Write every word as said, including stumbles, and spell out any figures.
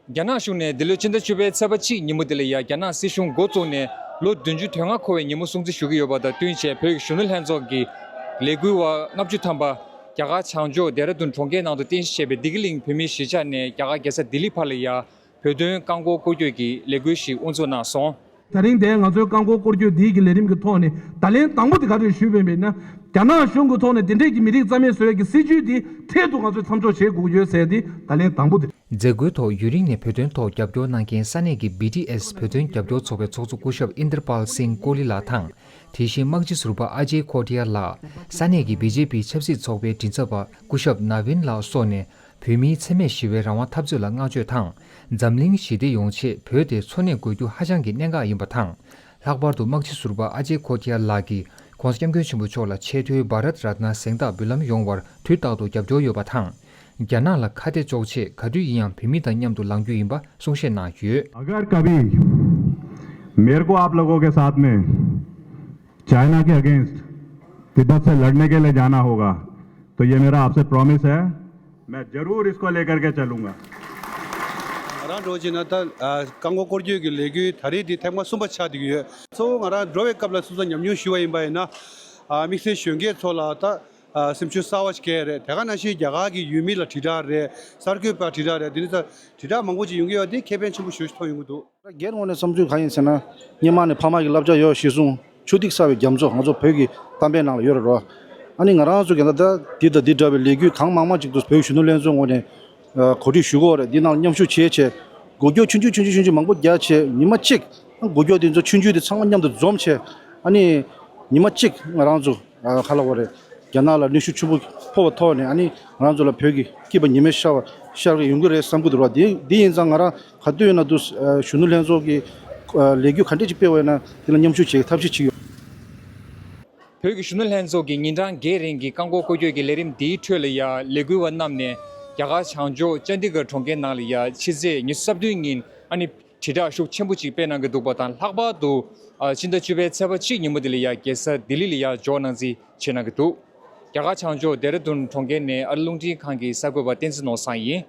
རྒྱ་ནག་གཞུང་ནས་འདི་ལོའི་ཕྱི་ཟླ་བཅུ་པའི་ཚེས་པ་གཅིག་ཉིན་མོ་འདི་ལ་ཡ་རྒྱ་ནག་སྲིད་གཞུང་འགོ་བཙུགས་ནས་ལོ་བདུན་ཅུ་དོན་ལྔ་འཁོར་བའི་ཉིན་མོ་སྲུང་བརྩི་ཞུ་གི་ཡོད་པ་དང་བསྟུན་བྱས། བོད་ཀྱི་གཞོན་ནུ་ལྷན་ཚོགས་ཀྱི་ལས་འགུལ་བ་ལྔ་བཅུ་ཐམ་པ་རྒྱ་གར་བྱང་ཕྱོགས་ལྡེ་ར་ལྡུན་གྲོང་ཁྱེར་ནང་དུ་རྟེན་གཞི་བྱས་པའི་བདེ་སྐྱིད་གླིང་བོད་མིའི་གཞིས་ཆགས་ནས་རྒྱ་གར་རྒྱལ་ས་ལྡི་ལི་བར་ལ་ཡ་བོད་དོན་རྐང་འཁོར་སྐོར་སྐྱོད་ཀྱི་ལས་འགུལ་ཞིག་དབུ་འཛུགས་གནང་སོང་། དེ་རིང་འདིར་ང་ཚོའི་རྐང་འཁོར་སྐོར་སྐྱོད་འདིའི་གི་ལས་རིམ་གྱི་ཐོག་ནས་བརྡ་ལན་དང་པོ་དེ་ག་རེ་ཞུས་པ་ཡིན་ན། རྒྱ་ནག་གཞུང་གི་ཐོག་ནས་དེ་འདྲས་ཀྱི་མི་རིགས་རྩ་མེད་བཟོ་ཡས་ཀྱི་སྲིད་ཇུས་དེ་འཕྲལ་དུ་ང་ཚོས་མཚམས་འཇོག་བྱེད་དགོས་ཀྱི་ཡོད་ཟེར་ཏེ་བརྡ་ལན་དང་པོ་དེ། མཛད་སྒོའི་ཐོག་ཡུན་རིང་ནས་བོད་དོན་ཐོག་རྒྱབ་སྐྱོར་གནང་མཁན་ས་གནས་ཀྱི་བི་ཌི་ཨེསི་བོད་དོན་རྒྱབ་སྐྱོར་ཚོགས་པའི་ཚོགས་གཙོ་སྐུ་ཞབས་ཨིན་དར་པཱལ་སིང་ཀོ་ལི་ལགས་དང་། དེ་བཞིན་དམག་སྤྱི་ཟུར་པ་ཨ་ཇེ་ཁོ་ཏི་ཡ་ལགས། ས་གནས་ཀྱི་བི་ཇེ་པི་ཆབ་སྲིད་ཚོགས་པའི་མགྲིན་ཚབ་པ་སྐུ་ཞབས་ན་ཝིན་ལགས་སོགས་ནས། བོད་མིའི་འཚེ་མེད་ཞི་བའི་རང་དབང་འཐབ་རྩོད་ལ་བསྔགས་བརྗོད་དང་། འཛམ་གླིང་ཞི་བདེ་ཡོང་ཆེད་བོད་དེ་འཚོ་གནས་དགོས་རྒྱུ་ཧ་ཅང་གི་གནད་འགག་ཡིན་པ་དང་། ལྷག་པར་དུ་དམག་སྤྱི་ཟུར་པ་ཨ་ཇེ་ཁོ་ཐི་ཡ་ལགས་ཀྱིས་༸གོང་ས་༸སྐྱབས་མགོན་ཆེན་པོ་མཆོག་ལ་ཆེས་མཐོའི་བྷ་རད་རཏ་ན་གཟེངས་རྟགས་འབུལ་ལམ་ཡོང་བར་དུས་རྟག་ཏུ་རྒྱབ་སྐྱོར་ཡོད་པ་དང་། རྒྱ་ནག་ལ་ཁ་གཏད་གཅོག་ཆེད་ག་དུས་ཡིན་ཡང་བོད་མི་དང་མཉམ་དུ་ལངས་རྒྱུ་ཡིན་པ་གསུང་བཤད་གནང་ཡོད། अगर कभी मेरे को आप लोगों के साथ में चाइना के अगेंस्ट तिब्बत से लड़ने के लिए जाना होगा तो ये मेरा आपसे प्रॉमिस है। मैं जरूर इसको लेकर के चलूंगा। ང་རང་འགྲོ་བྱས་ན་ད་རྐང་འཁོར་སྐོར་སྐྱོད་ཀྱི་ལས་འགུལ་ད་རེས་འདི་ཐེངས་མ་གསུམ་པ་ཆགས་བསྡད་ཀྱི་ཡོད། གཙོ་བོ་ང་རང་འགྲོ་བའི་སྐབས་ལ་སོ་སོ་ཉམས་མྱོང་ཞུ་བ་ཡིན་པ་ཡིན་ན། དམིགས་བསལ་གཞོན་སྐྱེས་ཚོ་ལ་ད་སེམས་ཤུགས་གསར་བ་ཞིག་སྐྱེ་རེད། དེ་ག་ནང་བཞིན་རྒྱ་གར་གྱི་ཡུལ་མི་ལ་དྲིལ་བསྒྲགས་རེད། གསར་འགོད་པ་དྲིལ་བསྒྲགས་རེད། འདི་ནི་ད་དྲིལ་བསྒྲགས་མང་པོ་ཅིག་ཡོང་གི་ཡོད་དེ་ཁེ་ཕན་ཆེན་པོ་ཞེ་པོ་ཅིག་མཐོང་ཡོང་གི་འདུག་སྒེར་ངོས་ནས་བསམ་ཚུལ་གང་ཡིན་ཟེར་ན། སྔོན་མ་ནས་ཕ་མ་གི་བསླབ་བྱ་ཡོད་གཞིར་བཟུང་ཆུ་ཐིགས་གསར་བའི་རྒྱ་མཚོ་ང་ཚོ་བོད་ཀྱི་གཏམ་དཔེ་ནང་ལ་ཡོད་རེད་རོ། ཨ་ནི་ང་རང་ཚོ་ག་ད་ལྟ་འདི་དང་འདི་འདྲ་བའི་ལས་འགུལ་གང་མང་མང་ཅིག་ཏུ་བོད་ཀྱི་གཞོན་ནུ་ལྷན་ཚོགས་ངོས་ནས་གོ་སྒྲིག་ཞུ་གི་ཡོད་རེད། འདི་ནང་མཉམ་ཞུགས་བྱས་བྱས་འགུལ་སྐྱོད་ཆུང་ཆུང་ཆུང་ཆུང་ཆུང་ཆུང་མང་པོ་རྒྱག་བྱས་ཉི་མ་གཅིག་འགུལ་སྐྱོད་འདི་ཚོ་ཆུང་ཆུང་འདི་ཚང་མ་མཉམ་དུ་འཛོམས་བྱས་ཨ་ནི་ཉི་མ་གཅིག་ང་རང་ཚོ་ཨ་ག་ལབ་དགོས་རེད། རྒྱ་ནག་ལ་གནོན་ཤུགས་ཆེན་པོ་ཕོག་པའི་ཐོག་ནས་ཨ་ནི་ང་རང་ཚོ་ལ་བོད་ཀྱི་སྐྱིད་པ་ཉི་མ་ཤར་བ་ཤར་གྱི་ཡོང་གི་རེད་བསམ་གྱི་འདུག་ར། དེ་དེ་ཡིན་ཙང་ང་རང་ག་དུས་ཡིན་ན་དུ་ཨ་གཞོན་ནུ་ལྷན་ཚོགས་ཀྱི་ཨ་ལས་འགུལ་ག་འདྲས་ཅིག་སྤེལ་བ་ཡིན་ན་དེ་ལ་མཉམ་ཞུགས་བྱེད་ཀྱི་ཐབས་ཤེས་བྱེད་ཀྱི་ཡོད། བོད་ཀྱི་གཞོན་ནུ་ལྷན་ཚོགས་ཀྱི་ཉིན་གྲངས་བརྒྱད་རིང་གི་རྐང་འཁོར་སྐོར་སྐྱོད་ཀྱི་ལས་རིམ་འདིའི་ཁྲོད་ལ་ཡ་ལས་འགུལ་བ་རྣམས་ནས་རྒྱ་གར་བྱང་ཕྱོགས་ཅན་ཌི་གྷར་གྲོང་ཁྱེར་ནང་ལ་ཡ་ཕྱི་ཚེས་ཉི་ཤུ་རྩ་བདུན་ཉིན་ཨ་ནི་དྲིལ་བསྒྲགས་ཤུགས་ཆེན་པོ་ཅིག་སྤེལ་གནང་གི་འདུག་པ་དང་། ལྷག་པར་དུ་ཨ་ཕྱི་ཟླ་བཅུ་པའི་ཚེས་པ་གཅིག་ཉིན་མོ་འདི་ལ་ཡ་རྒྱལ་ས་ལྡི་ལི་ལ་ཡ་འབྱོར་གནང་རྩིས་བྱེད་གནང་གི་འདུག་རྒྱ་གར་བྱང་ཕྱོགས་ལྡེ་ར་ལྡུན་གྲོང་ཁྱེར་ནས་ཨ་རི་རླུང་འཕྲིན་ཁང་གི་གསར་འགོད་པ་བསྟན་འཛིན་ནོར་བཟང་ཡིན།